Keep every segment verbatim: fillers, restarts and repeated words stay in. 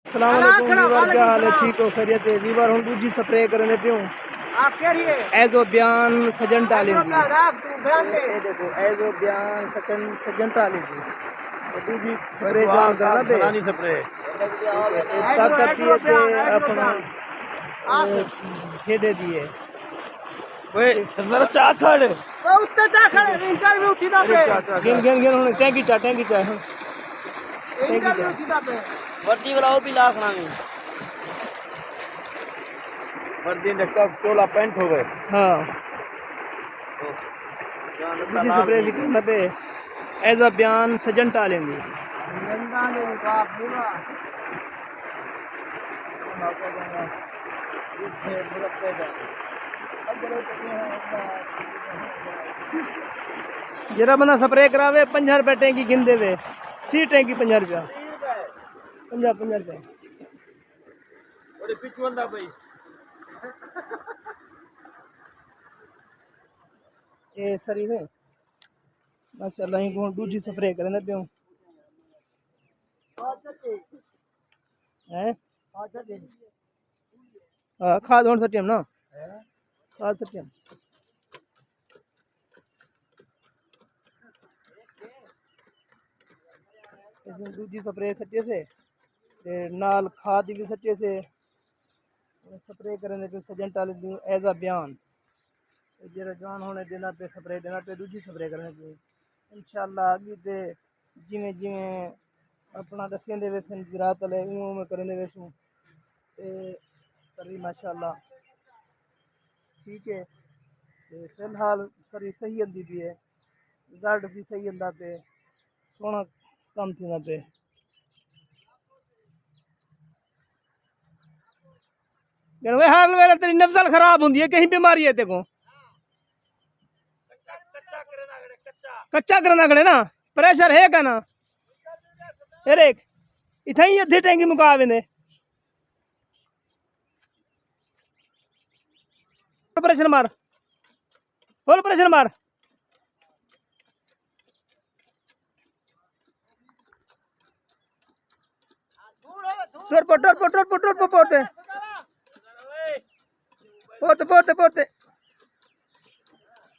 السلام علیکم ویور، کیا حال ہے؟ ٹھیک ہو؟ خیریت ہے؟ ویور، ہن ݙوجھی سپرے کرݨے پیوں۔ ایزو بیان سجن ٹالیں دی۔ اے ݙیکھو، ایزو بیان سجن، سجن ٹالیں دی۔ ݙوجھی سپرے جوان کرݨا پئے۔ طاقت دی ہے تے اپݨا، اے، کھیݙے دی ہے۔ اوئے، سردار چا کھڑ۔ او اُتے چا کھڑ، انٹرویو تھیندا پئے۔ گھن، گھن، گھن، ہݨ ٹینکی چا، ٹینکی چا، ہݨ۔ انٹرویو تھیندا پئے۔ وردی والا او بھی لا کھڑا وی۔ وردی دے کپ چولا پینٹ ہووے۔ ہاں۔ جان ݙوجھی سپرے دی قیمت ہے۔ ایزو بیان سجن ٹالیں دی۔ جیڑھا بندہ سپرے کراوے، پنجاہ روپے ٹینکی گھندے وے۔ سی ٹینکی پنجاہ روپیہ۔ پنجاہ، پنجاہ روپے۔ اے سری ہے۔ ماشاءاللہ، ایں کوں ݙوجھی سپرے کریندے پیوں۔ ہیں؟ ہاں، کھاد ہݨ سٹیم نا۔ کھاد سٹیم۔ اس نے ݙوجھی سپرے سٹی سے، تے نال کھاد دی وی سٹی سے۔ سپرے کرݨے پئے سجن ٹالیں دی، ایزو بیان۔ جیڑھا جوان ہووݨے ݙیندا پئے، سپرے ݙیندا پئے، ݙوجھی سپرے کرݨے پئے۔ انشاءاللہ اڳے تے جیویں جیویں اپݨا ݙسیندے ویسن زراعت والے، اونویں اونویں کریندے ویسوں۔ تے سری ماشاءاللہ ٹھیک ہے۔ تے فی الحال سری صحیح آندی پئی ہے، رزلٹ بھی صحیح آندا پئے، سوہݨا کم تھیندا پئے۔ ڄݨ وے ہر ویلے تیری نبضل خراب ہوندی ہے، کہیں بیماری ہے تیکوں۔ کچا کرنا کھڑے نا، پریشر ہے کا نا؟ اے ݙیکھ، اتھائیں ہی ادھی ٹینکی مکا ویندے۔ پریشر مار، فل پریشر مار۔ ٹر پو، ٹر پو، ٹر پو، ٹر پو، پوتے۔ پوتے، پوتے، پوتے۔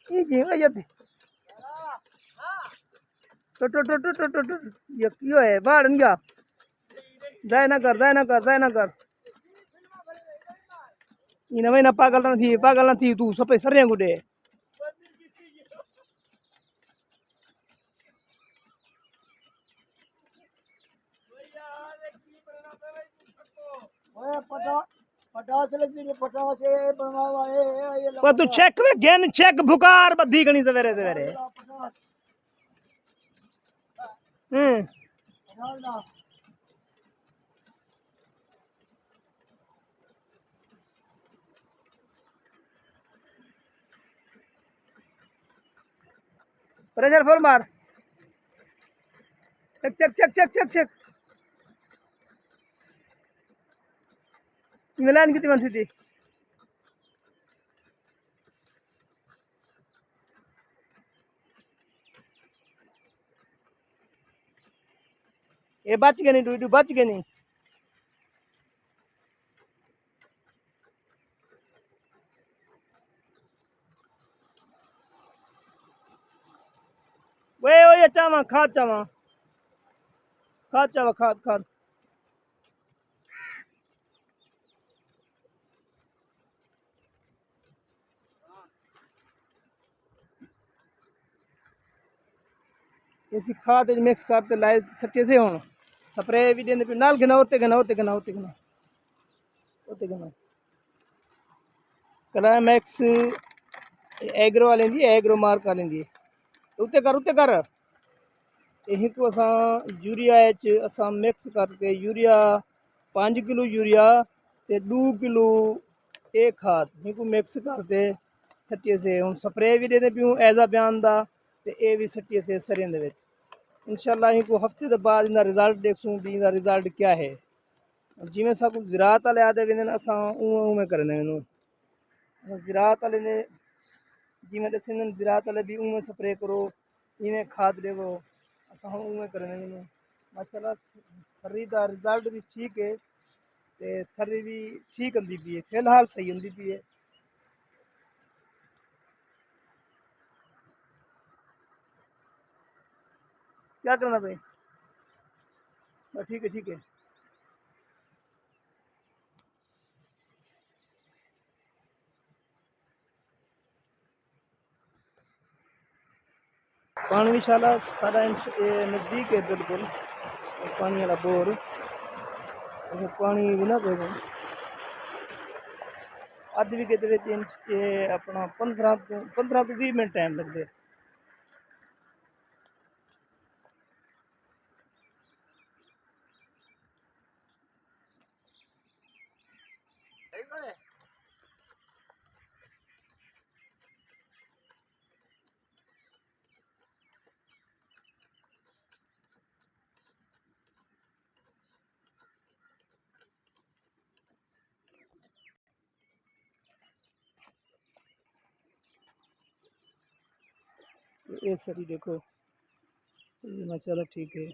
ای جی، او یدی۔ ٹر، ٹر، ٹر۔ یہ کیوں ہے؟ باہر نہیں جا۔ ضائع نہ کر، ضائع نہ کر، ضائع نہ کر۔ یہ نہ، نہ پاگل نہ تھی، پاگل نہ تھی، تو سپے سریں کو دے۔ اوئے پٹا، پٹا چلے جی، پٹا سے بنواوا، اے، اے، اے لگا۔ او تو چیک وے گن، چیک بخار بدھی گنی سویرے سویرے۔ ہوں۔ پریشر فل مار۔ چیک، چیک، چیک، چیک، چیک، چیک۔ میں لائن کیتی بن سیدھی۔ اے بچ گئے نہیں، ڈو، ڈو بچ گئے نہیں۔ وے، اوئے چاواں، کھاد چاواں۔ کھاد چاواں، کھاد، کھاد۔ اسی کھاد وچ مکس کر تے لائے سٹے سے ہن۔ سپرے وی ݙیندے پئے، نال گھناؤ، اتے گھناؤ، اتے گھناؤ، اتے گھناؤ۔ اتے گھناؤ۔ کلائمیکس ایگرو والیں دی، ایگرو مارک والیں دی۔ اتے کر، اتے کر۔ اے ہکو اساں یوریا اچ اساں مکس کر کے یوریا پنج کلو یوریا تے ݙو کلو اے کھاد ہکو مکس کر تے سٹیے سے۔ ہݨ سپرے وی ݙیندے پیوں ایزا بیان دا تے اے وی سٹیے سے سریں دے وچ۔ انشاءاللہ ہکو ہفتے دے بعد ایندا رزلٹ ݙیکھسوں بھی ایندا رزلٹ کیا ہے۔ جیویں ساکوں زراعت والے آہدے ویندن، اساں اونویں اونویں کریندے ویندوں۔ زراعت والے نے جیویں ݙسیندن، زراعت والے بھی اونویں سپرے کرو، ایویں کھاد ݙیوو، اساں ہݨ اونویں کریندے ویندوں۔ ماشاءاللہ، سری دا رزلٹ بھی ٹھیک ہے، تے سری بھی ٹھیک ہوندی پئی ہے، فی الحال صحیح ہوندی پئی ہے۔ کیا کرنا پئے؟ بس ٹھیک ہے، ٹھیک ہے۔ پاݨی انشاءاللہ سارا انش-، اے نزدیک ہے بالکل، پاݨی والا بور، اچھا، پاݨی بھی نہ پے گا۔ ادھ ویگھے دے وچ انش-، اے اپݨا پندرہ توں، پندرہ توں ویہہ منٹ ٹائم لڳدے۔ اے سری ݙیکھو، اے ماشاءاللہ ٹھیک ہے۔